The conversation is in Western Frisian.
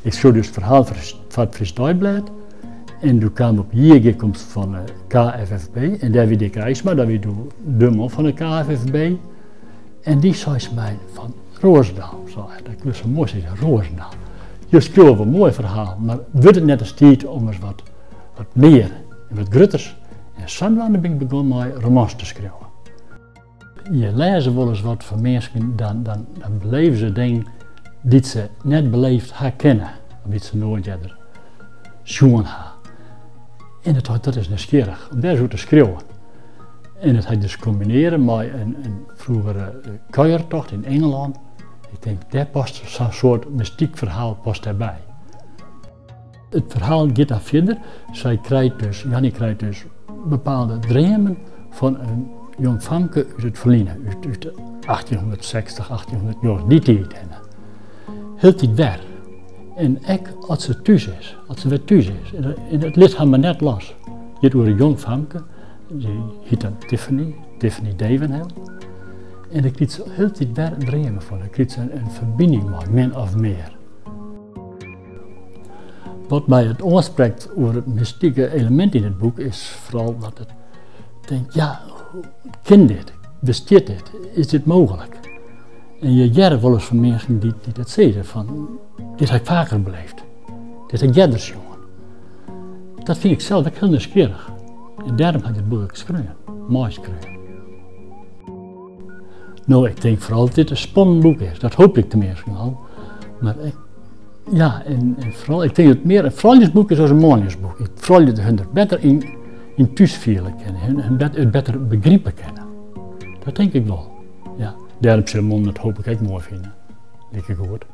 Ik skreau dus ferhaal foar it Frysk Deiblêd en doe kaam op jiergearkomste fan de KFFB en dêr wie Dick Reitsma, dat wie doe de man fan de KFFB en dy sei tsjin my fan Rozendal, sei hy, dat wurdt sa moai sizze, Rozendal, jo skriuwe wol moaie ferhalen, mar wurdt it net ris tiid om ris wat wat mear en wat grutters en sadwaande bin ik begûn mei romans te skriuwen. Je lêze wolris wat fan minsken, dan, dan, dan beleve se dingen dy't se net beleefd ha kinne, of dy't se noait earder sjoen ha. En dat, dat is nijsgjirrich om dêr ris oer te skriuwen. En dat ha ik dus kombinearre mei in, in froegere kuiertocht yn Ingelân. Ik tink, dêr past sa'n soart mystyk ferhaal past dêrby. It ferhaal giet dan fierder. Sy krijt dus, Janny krijt dus bepaalde dreamen fan in jong famke út it ferline, út, út 1860, 1890, dy tiid hinne. Hieltyd wer. En ek as se thús is, as se wer thús is. En it lit har mar net los. It giet oer in jong famke, dy hyt dan Tiffany, Tiffany Davenhill. En dêr krijt se hieltyd wer dreamen fan. Dêr krijt se in ferbining mei, min of mear. Wat my it oansprekt oer it mystike elemint yn it boek is foaral dat it tinkt, ja, kin dit? Bestiet dit? Is dit mooglik? En je hearre wolris fan minsken dy't dy't dat sizze, fan dit ha ik faker beleefd, dit ha ik earder sjoen. Dat fyn ik sels ek hiel nijsgjirrich. En dêrom ha ik dit boek ek skreaun, meiskreaun. No, ik tink foaral dat dit in spannend boek is. Dat hoopje ik teminsten al. Mar ik, ja, en, en foaral, ik tink dat it mear in frouljusboek is as in manljusboek. Froulju hun der better yn, yn thús fiele kinne, hun, hun bet, it better begripe kinne. Dat tink ik wol. Ja. Dêrom sille mannen it hooplik ek moai fine. Likegoed.